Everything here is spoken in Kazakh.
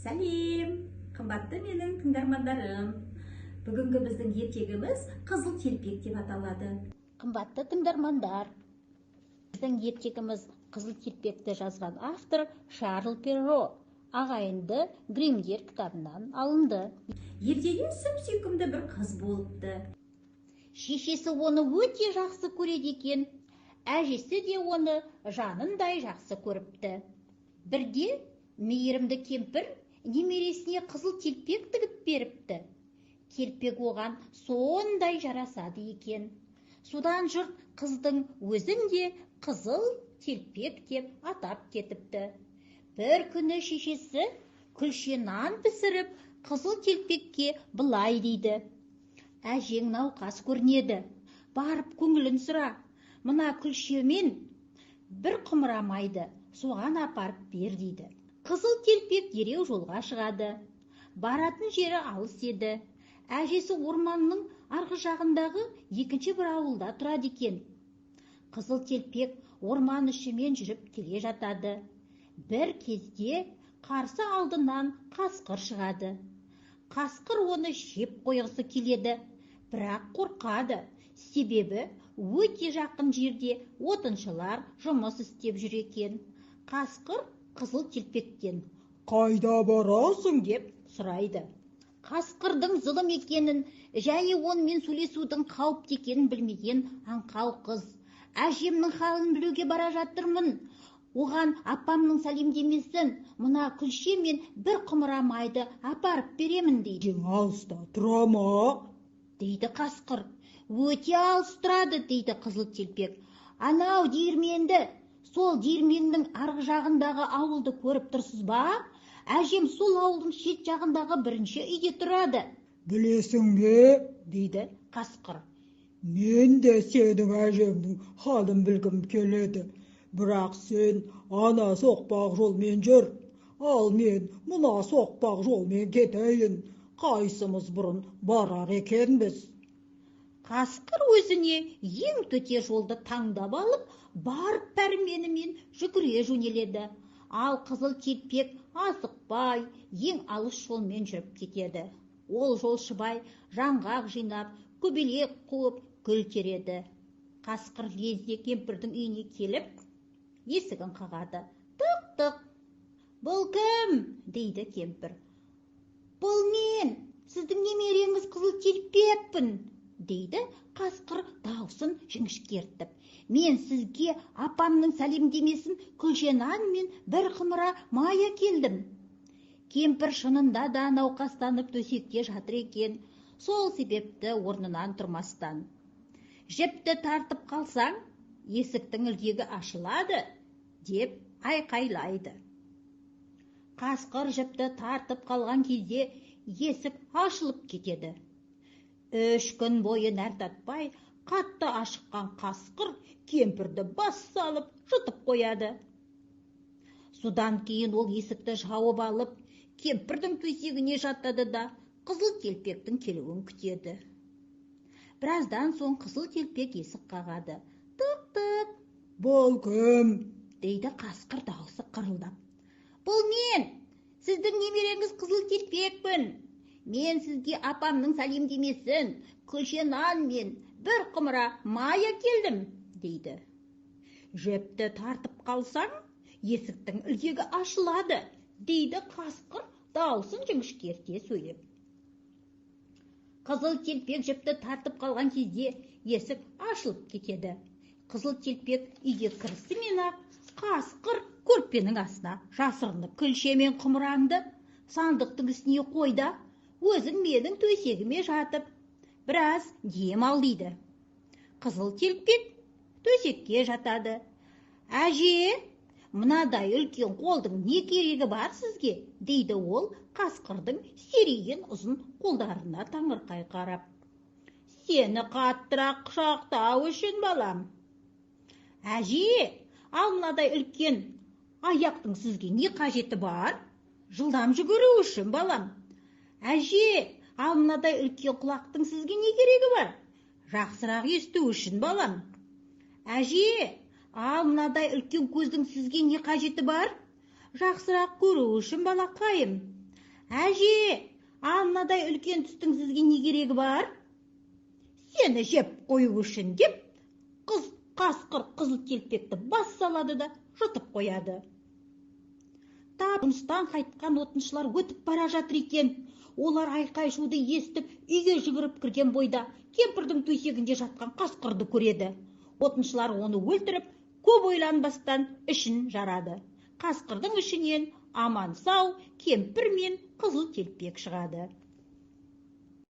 Сәлем, қымбатты менің тыңдармандарым! Бүгінгі біздің ертегіміз «Қызыл телпек» деп аталады. Қымбатты тыңдармандар, біздің ертегіміз «Қызыл телпекті» жазған автор Шарль Перро, «Ағайынды Гриммдер» кітабынан алынды. Ертеде сүп сүйкімді бір қыз болыпты. Шешесі оны өте жақсы көреді екен, әжесі де оны жанындай жақсы көріпті. Бірде мейірімді кемпір немересіне қызыл телпек тігіп беріпті. Телпек оған сондай жарасады екен. Содан жұрт қыздың өзін де Қызыл телпек деп атап кетіпті. Бір күні шешесі күлше нан пісіріп, Қызыл телпекке былай дейді: «Әжең науқас көрінеді, барып көңілін сұра. Мына күлшемен бір құмыра майды соған апарып бер», – дейді. Қызыл телпек дереу жолға шығады. Баратын жері алыс еді. Әжесі орманның арғы жағындағы екінші бір ауылда тұрады екен. Қызыл телпек орман ішімен жүріп келе жатады. Бір кезде қарсы алдынан қасқыр шығады. Қасқыр оны жеп қойғысы келеді, бірақ қорқады, себебі өте жақын жерде отыншылар жұмыс істеп жүр екен. Қасқыр Қызыл телпектен: «Қайда барасың?» – деп сұрайды. Қасқырдың зұлым екенін және онымен сөйлесудің қауіпті екенін білмеген аңқау қыз: «Әжемнің халін білуге бара жатырмын. Оған апамның сәлемдемесін, мына күлше мен бір құмыра майды апарып беремін», – дейді. «Әжең алыста тұра ма?» – дейді қасқыр. «Өте алыс тұрады», – дейді Қызыл телпек. «Анау диірменді, сол диірменнің арғы жағындағы ауылды көріп тұрсыз ба? Әжем сол ауылдың шет жағындағы бірінші үйде тұрады». «Білесің бе, – дейді қасқыр. – мен де сенің әжеңнің халін білгім келеді. Бірақ сен ана соқпақ жолмен жүр, ал мен мына соқпақ жолмен кетейін. Қайсымыз бұрын барар екенбіз?» Қасқыр өзіне ең төте жолды таңдап алып, бар пәрменімен жүгіре жөнеледі. Ал Қызыл телпек асықпай, ең алыс жолмен жүріп кетеді. Ол жолшыбай жаңғақ жинап, көбелек қуып, гүл тереді. Қасқыр лезде кемпірдің үйіне келіп, есігін қағады: «Тық, тық!» «Бұл кім?» – дейді кемпір. «Бұл мен, сіздің немереңіз Қызыл телпекпін», – дейді қасқыр даусын жіңішкертіп. «Мен сізге апамның сәлемдемесін, күлше нан мен бір құмыра май әкелдім». Кемпір шынында да науқастанып төсекте жатыр екен. Сол себепті орнынан тұрмастан: «Жіпті тартып қалсаң, есіктің ілгегі ашылады», – деп айқайлайды. Қасқыр жіпті тартып қалған кезде есік ашылып кетеді. 3 күн бойы нәр татпай, қатты ашыққан қасқыр кемпірді бас салып жұтып қояды. Содан кейін ол есікті жауып алып, кемпірдің төсегіне жатады да, Қызыл телпектің келуін күтеді. Біраздан соң Қызыл телпек есік қағады: «Тық, тық!» «Бұл кім?» – дейді қасқыр даусы қырылдап. «Бұл мен, сіздің немереңіз Қызыл телпекпін. Мен сізге апамның сәлемдемесін, күлше нан мен бір құмыра май әкелдім», – дейді. «Жіпті тартып қалсаң, есіктің ілгегі ашылады», – дейді қасқыр даусын жіңішкерте сөйлеп. Қызыл телпек жіпті тартып қалған кезде есік ашылып кетеді. Қызыл телпек үйге кірісімен ақ қасқыр көрпенің астына жасырынып, «Күлше мен құмыраңды сандықтың үстіне қой да, өзің менің төсегіме жатып, біраз дем ал», – дейді. Қызыл телпек төсекке жатады. «Әже, мынадай үлкен қолдың не керегі бар сізге?» – дейді ол қасқырдың серейген ұзын қолдарына таңырқай қарап. «Сені қаттырақ құшақтау үшін, балам». «Әже, ал мынадай үлкен аяқтың сізге не қажеті бар?» «Жылдам жүгіру үшін, балам». «Әже, ал мынадай үлкен құлақтың сізге не керегі бар?» «Жақсырақ есту үшін, балам». «Әже, ал мынадай үлкен көздің сізге не қажеті бар?» «Жақсырақ көру үшін, балақайым». Әже, анадай үлкен тістің сізге не керегі бар? Сені жеп қою үшін, деп қыз қасқыр қызыл телпекті бас салады да жұтып қояды. Тап жұмыстан қайтқан отыншылар өтіп бара жатыр екен. Олар айқай шуды естіп, үйге жүгіріп кірген бойда кемпірдің төсегінде жатқан қасқырды көреді. Отыншылар оны өлтіріп, көп ойланбастан ішін жарады. Қасқырдың ішінен аман сау кемпір мен қызыл телпек шығады.